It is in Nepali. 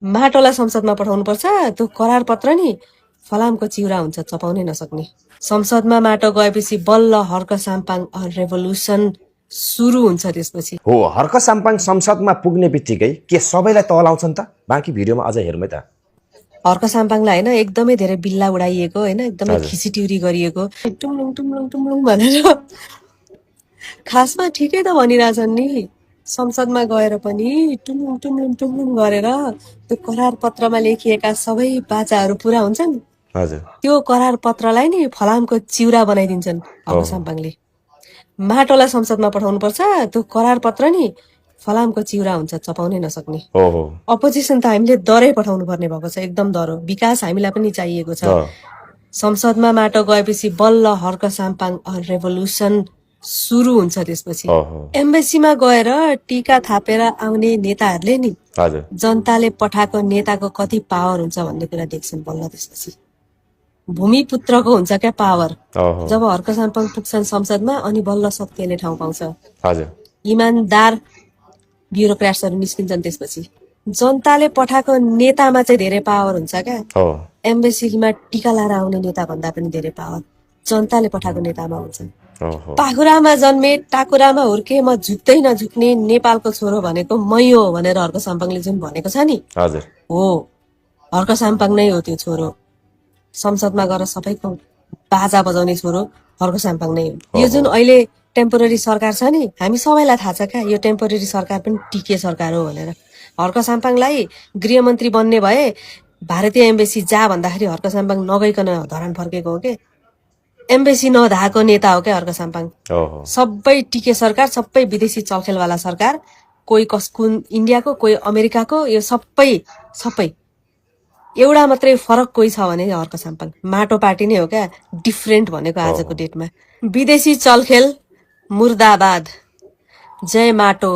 माटोलाई संसदमा पठाउनुपर्छ। त्यो करार पत्र नि फलामको चिउरा हुन्छ, चपाउनै नसक्ने। संसदमा माटो गएपछि बल्ल हर्क साम्पाङ रेभोल्युसन सुरु हुन्छ। त्यसपछि हो, हर्क साम्पाङ संसदमा पुग्ने बित्तिकै के सबैलाई तहलाउँछन् त? बाँकी भिडियोमा अझ हेरौँ है त। हर्क साम्पाङलाई होइन एकदमै धेरै बिल्ला उडाइएको होइन, एकदमै खिचिट्युरी गरिएको, टुम्लुङ टुम्लुङ टुम्लुङ भनेर खासमा ठिकै त भनिरहेछन् नि। संसदमा गएर पनि टुम्लुङ टुम्लुङ टुम्लुङ गरेर त्यो करार पत्रमा लेखिएका सबै बाचाहरू पुरा हुन्छन्। हजुर, त्यो करार पत्रलाई नि फलामको चिउरा बनाइदिन्छन् हर्क साम्पाङले। माटोलाई संसदमा पठाउनुपर्छ। त्यो करार पत्र नि फलामको चिउरा हुन्छ, चपाउनै नसक्ने। अपोजिसन त हामीले दरै पठाउनु पर्ने भएको छ, एकदम दरो। विकास हामीलाई पनि चाहिएको छ। संसदमा माटो गएपछि बल्ल हर्क साम्पाङ रेभोल्युसन सुरु हुन्छ। त्यसपछि एम्बेसीमा गएर टीका थापेर आउने नेताहरूले नि जनताले पठाएको नेताको कति पावर हुन्छ भन्ने कुरा देख्छन् बल्ल। त्यसपछि भूमिपुत्रको हुन्छ क्या पावर। जब हर्क साम्पाङ पुग्छन् संसदमा अनि बल्ल सत्यले ठाउँ पाउँछ। इमानदार ब्युरोक्राट्सहरू निस्किन्छन्। त्यसपछि जनताले पठाएको नेतामा चाहिँ धेरै पावर हुन्छ क्या। एम्बेसीमा टीका लाएर आउने नेता भन्दा पनि धेरै पावर जनताले पठाएको नेतामा हुन्छ। पाखुरामा जन्मे टाकुरामा हुर्के, म झुक्दै नझुक्ने नेपालको छोरो भनेको मै हो भनेर हर्क साम्पाङले जुन भनेको छ नि, हो हर्क साम्पाङ नै हो त्यो छोरो। संसदमा गएर सबैको बाजा बजाउने छोरो हर्क साम्पाङ नै हो। यो जुन अहिले टेम्पोररी सरकार छ नि, हामी सबैलाई थाहा छ क्या यो टेम्पोररी सरकार पनि टिके सरकार हो भनेर। हर्क साम्पाङलाई गृहमन्त्री बन्ने भए भारतीय एम्बेसी जा भन्दाखेरि हर्क साम्पाङ नगइकन धरान फर्केको हो के। एम्बेसी नधाएको नेता हो क्या हर्क साम्पाङ। सबै टिके सरकार, सबै विदेशी चलखेलवाला सरकार, कोही कुन इन्डियाको, कोही अमेरिकाको, यो सबै एउटा मात्रै फरक कोही छ भने हर्क साम्पाङ। माटो पार्टी नै हो क्या डिफ्रेन्ट भनेको आजको डेटमा। विदेशी चलखेल मुर्दाबाद, जय माटो।